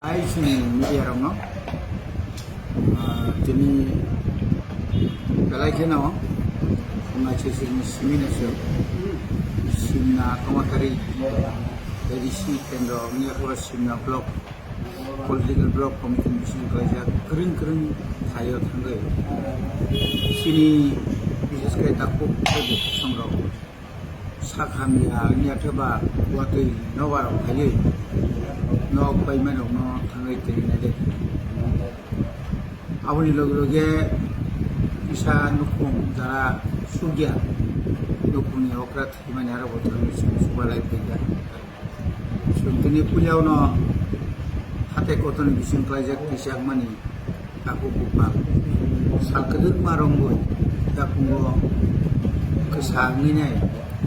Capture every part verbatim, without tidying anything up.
Hai chini media rokno, ah, tini belai kheno wngnaising simi naising Simna Tomatari A D C kendro wngya khe Simna block political block committee ni bising kaijak kwrwng kwrwng thaio thangwi chini bises khe takhuk tei bukhuk songrok sak hamya wngya khe ba watwi nobar rok phaiwi nok paimani rokno thangwi twi nai de. Aboni loge loge kisa nukhung jara sugya nukhungni okra thwimani aro bo thangwi chwng chubalai phaikha. Chwng tini puila no hatai kotorni bising klaijak twijakmani takhuk buphang. Sal kwdwkma rwngwi yakungo kwsa wngwi nai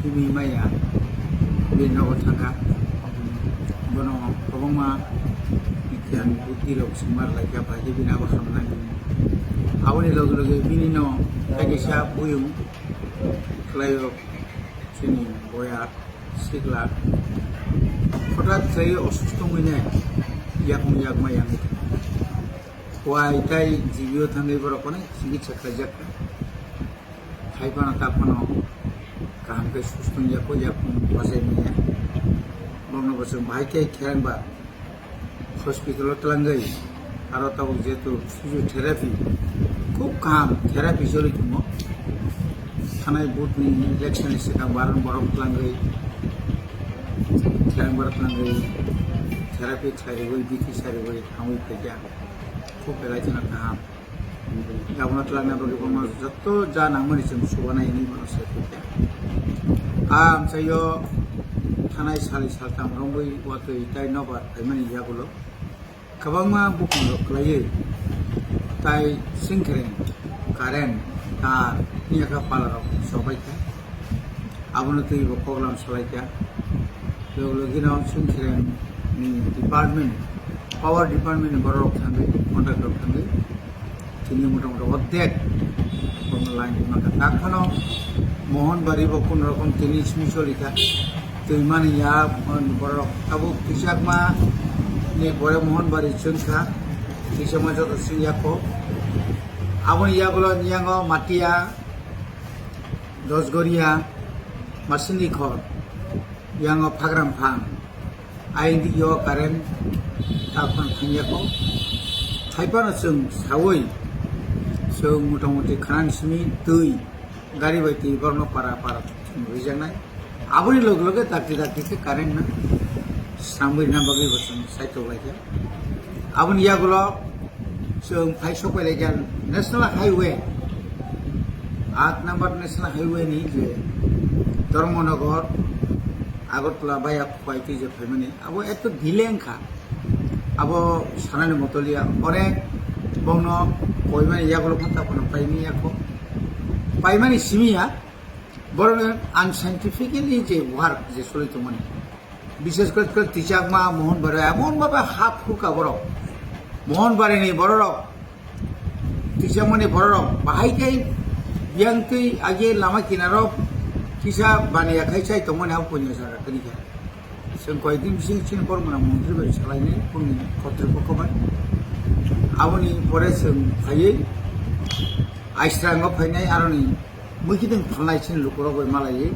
himwi maya bini nogo thangkha. Bono kwbangma giyan buddhi rok swngmar laikha, bai khe bini abo hamnai. Aboni loge loge bini no kaisa buyung khlaio chini boya. Sikla hothat khlaiwi osusto wngwi nai yakung yakma yangwi thangkha. Wai tai G B o thangwi borok kono chikitsa khlaijakha. Hai phano ta phano kaham khe susto wngya kho yakung bachai manya. Bono bo chwng bahai khe kherang ba hospital o twlangwi, aro tabuk jehetu physiotherapy khub kaham therapy choli tongo. Thanai vote ni election ni swkang baron borok twlangwi, kherang borok twlangwi therapy khlai rwui, bithi sai rwui thangwi phaikha. Khub belai kheno kaham. Abono twlangna bagwi bono joto ja nangmani chwng chubanai hinwi bono sai kha. A amchaio thanai sali saltham romwi watwi tai nobar phaimani yagulo kwbangma bukungrok kwlaiwi tai singkhreng, current, tar, phiyakha palarok chobaikha. Abono twibo koklam salaikha. Logi logino singkhreng ni department, power department ni borok thangwi, contractor thangwi. Tini mota mota ordek bono line rwmani kha. Takhano Mohanbari bo kun rokom tini simi solikha. Twimani ya borok tabuk twijakma ni pore Mohanbari chwngkha. Twijakma joto chwngya kho. Aboni yagulo niyango Matia, Dosgoria, Masinikhor, yango Phagram Phang. Ayang di yo current takhon thangya kho. Thaipano chwng sawi, chwng motamuti khanani simi twi, gari bai twi borokno para para chwng rijaknai. Aboni loge loge dakti dakti khe current no samwi rwna bagwi bo chwng saitok laikha. Aboni yagulo chwng phai sok pai laikha National Highway, aat number National Highway ni je Dharmanagar, Agartala bai Akhupai twi je phaimani, abo eto delay wngkha. Abo sanani motoliya, onek bongno koimani yagulo phano takhano paimani yakho. Paimani simiya, borokni unscientifically je work je soli tongmani. Bishes kore kore twichakma Mohanbari, emon bhabe ha phurkha borok. Mohanbari ni bororok, twichakmani bororok, bahai khe biyang twi age lama kinaro kisa baniya khai chai tongmani abo punya sara kwrwi kha. Chwng koyekdin bising chini borok mwnang montri bai salainai bongni kotripokho bai. Aboni pore chwng phaiwi Aisrango phainai aroni mwkhitwng phalnai chini lukurok bai malaiwi.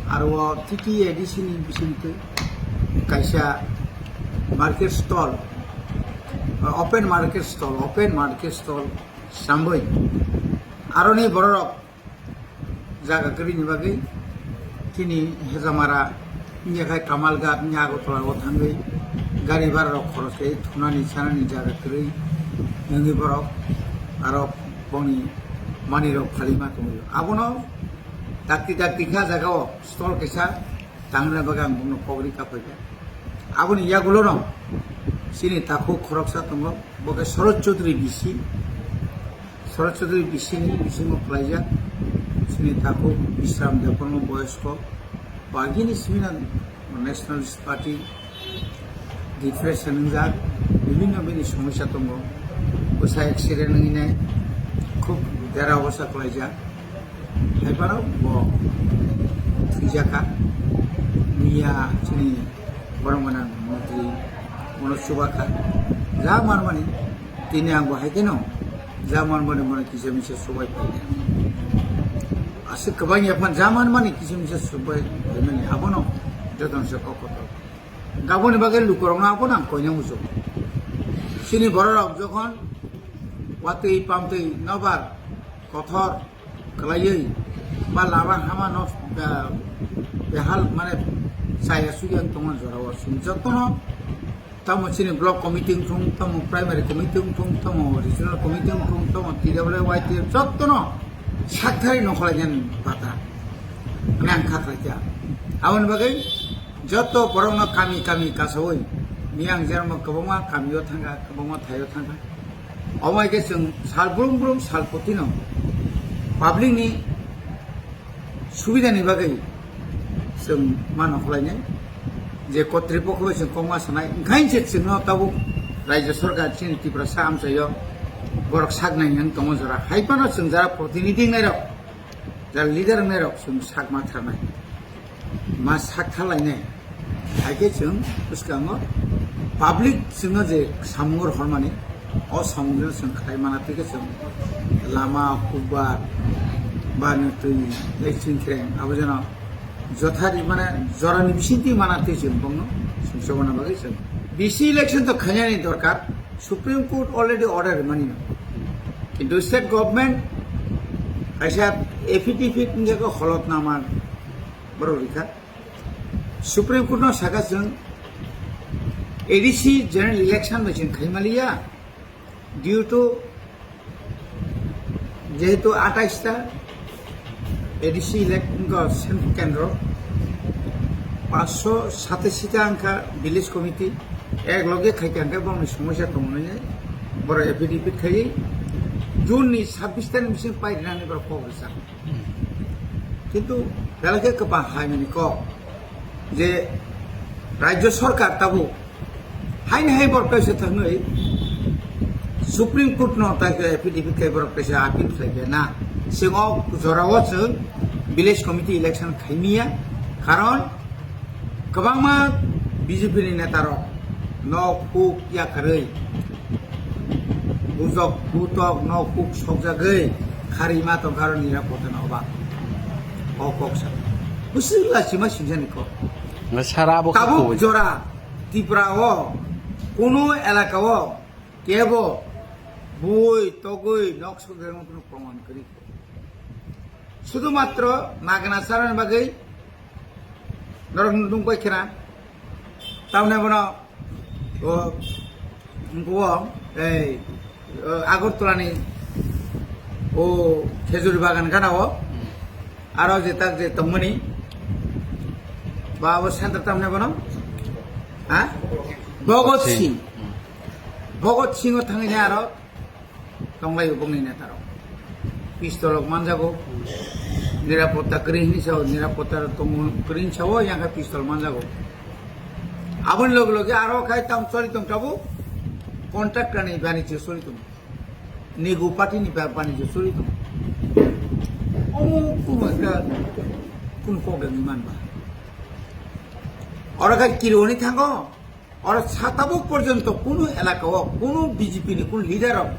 Aro o T T A D C ni bisingtwi kaisa market stall, open market stall, open market stall sambwi aroni bororok jaga kwrwini bagwi chini Hejamara, wngya khai Kamalghat, wngya Agartala o thangwi gari bara rok khoros khe thunani sanani jaga kwrwi wngwi borok aro bongni manwi rok phalima tongwi. Abono dakti dakti kha jaga o stall kaisa tangrwna bagwi ang bongno kok ri kaphai kha. Aboni yagulo no chini takhuk khoroksa tongo, bo khe Sharad Chaudhary B C. Sharad Chaudhary B C ni bisingo khlaijak chini takhuk Bishram Debbarma boyosko bagini simi no Nationalist Party depression wngjak, bibhinno bini somosya tongo. Bwsa accident wngwi nai khub dera obostha khlaijak. Hai phano bo thwijakha. Miya chini borok gwnang montri Bono chubakha. Ja manmani, tini ang bo hai kheno ja manmani bono kisa misa chubai paikha. Aswk kwbang yaphang ja manmani kisa misa chubai paimani abono jotono se kok kotor. Aboni bagwi lukurokno abono ang koina muchungo. Chini bororok jokhon watwi pamtwi nobar kothor kwlaiwi ba lama hama no, ah, behal mane chaya suya tongma jorao chwng jotono tamo chini block committee wngthung, tamo primary committee wngthung, tamo regional committee wngthung, tamo T W Y T jotono sakthari nokholaigen bata mane ang kha khlaikha. Aboni bagwi joto borokno kami kami kasawi miyang jerokno kwbangma kamio thangkha, kwbangma thaio thangkha. Omo hai khe chwng sal brum brum sal putino public ni subida ni bagwi chwng mano khlainai je kotri pokho bai chwng kokma sanai, wngkhain se chwngno tabuk Rajya Sarkar chini Tiprasa amchaio borok sak nai wng tongo jora hai phano chwng jara protinidhi wngnai rok, jara leader wngnai rok chwng sak ma tharnai. Ma sak tharlainai. Hai khe chwng bwskango public chwngno je samung rohormani, o samungno chwng khlai mana twi khe chwng lama, hukbar, ba nw twi, lei chwng khreng, abo jeno jothari mane jorani bisingtwi mana twi chwng bongno sumsokna bagwi chwng. B C election to khainani dorkar, Supreme Court already order mani. Kintu state government kaisa affidavit wngkha khe holotnama borok rikha. Supreme Court no saka chwng A D C general election bai chwng khaimaliya due to jehetu atais ta A D C elect-, wngkha sen-, kendro, paanch sho satashi ta wngkha village committee, ek loge khaikha hwnkhe bongni somosya tongmani borok affidavit khaiwi June ni sabbish ta ni bising pairwnani borok kok rwchap. Kintu belai khe kwbang hai mani kok je Rajya Sarkar tabuk haini hai borok kaisa thangwi Supreme Court no tai khe affidavit khai borok kaisa appeal khlai khe na. Chwng o jorao chwng village committee election khaimiya, karon kwbangma B J P ni neta rok nok huk yakarwi bujok butok nok huk sokjagwi kharwi ma tongkha aro nirapoda no oba. O kok sa bwswk lachima singjani kok. Nga sara abo kha tabuk koi. Jora Tripura o kuno elaka o kebo bui togwi nok sokjagwi kuno proman kwrwi. Sudhumatro Magna charani bagwi norok nungbai khena. Tamni bono o, o, ei, o, Agartala ni o khejur bagan gana o. Aro je tak je tongmani. Ba bo center tamni bono? Ha? Bhagat Singh. Bhagat Singh o thangwi aro tonglai bongni neta rok. Pistol rok manjago. Nirapotta kwrwi hini sao, nirapotta rok tongo kwrwi hini sao, yang khe pistol manjago. Aboni loge loge aro khai tam choli tong tabuk contractor ni banijyo choli tong. Nigu party ni ba-, banijyo choli tong. Omo kuno ekta kuno kok ni man ba. Oro khai kiri oni thango. Oro sa tabuk porjonto kunu elaka o kunu B J P ni kunu leader rok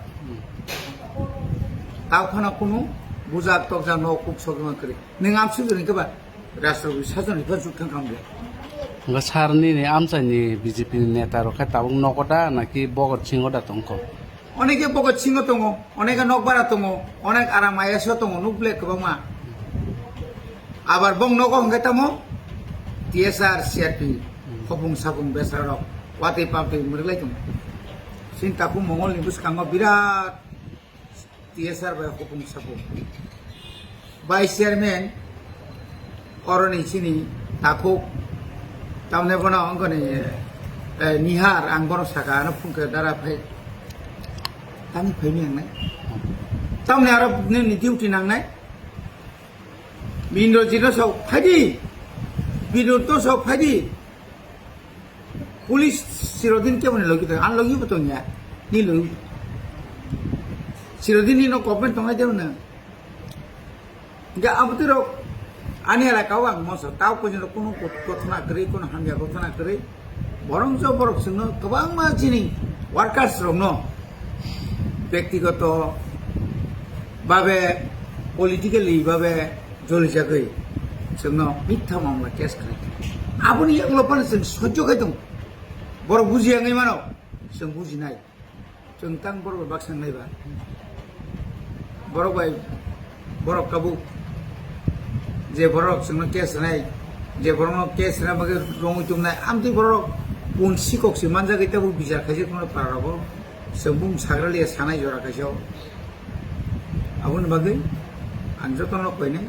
tao khana kunu bujak tokjak no kuk sokjak kwrwi. Nwng amsuk ni keba Rashtrapati sason ni phar juk thang khamle. Nga sar nini amchai ni B J P ni neta rok khe tabuk nogo da naki Bhagat Singh o da tongkho? Oneke Bhagat Singh o tongo, oneke Nokbara tongo, onek aram I A S o tongo, nuk ble kwbangma. Abar bong nogo hwnkhe tamo T S R, C R P, khopung sapung besarok, watwi pamtwi mwrwklai tongo. Chini takhuk Mongol ni bwskango birat T S R bai khopung sapung. Vice chairman oroni chini takhuk tamne bono wngkoni, eh, Nihar ang bono saka ano phungkhe dara phai. Tani phaini ang nai. Tamne aro nini duty nang nai. Indrajit no sao phaidi. Binod no sao phaidi. Police chirodin kebo ni logi tong, ang logi bo tong ya. Ni logi. Chirodin ni no government tong ai de na. Ga abutiro ani ala kau ang moso tau ko jino kono kothona kri, kono hamya kothona kri. Borok jo borok chwngno kwbangma chini workers rokno bektigoto babe, politically babe jolijagwi chwngno mitha mamla case khlai. Aboni yaklo phano chwng sojjo khai tongo. Borok bujiya wngwi mano, chwng bujinai. Chwng tang borok bai baksa wngnai ba. Borok bai borok tabuk je borok chwngno case rwnai, je borokno case rwna bagwi romwi tongnai, amtwi borok pun sikok se manjagwi tabuk bichar khaijak tongnai para rogo. Chwng bumung sagra liya sanai jora kaisa o. Aboni bagwi ang jotono koinai,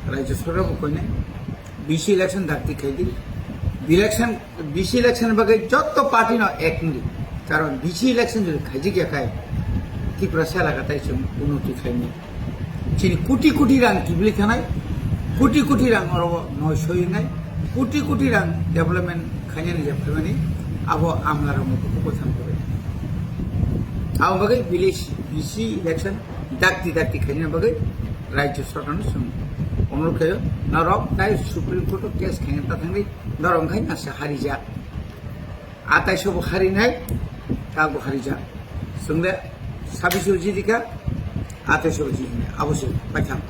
Rajya Sarkar bo koinai, B C election dakti khaidi. Election, B C election bagwi jotto party no ek wngdi. Karon B C election jodi khaijak ya khai, Tripura sela katai chwng unnoti khaimani. Chini koti koti rang kibili thanai, koti koti rang oro noi soinai, koti koti rang development khainani je phaimani, abo amla rok no koko thang kore. Abo bagwi village B C election dakti dakti khaina bagwi Rajya Sarkar no chwng onurok khaio, norok tai Supreme Court o case khaina ta thangdi, norok khai nasa harijak. Atai sobo harinai, ta bo harijak. Chwng le sabi sobo jidika, atai sobo jidinai, abo se paitham.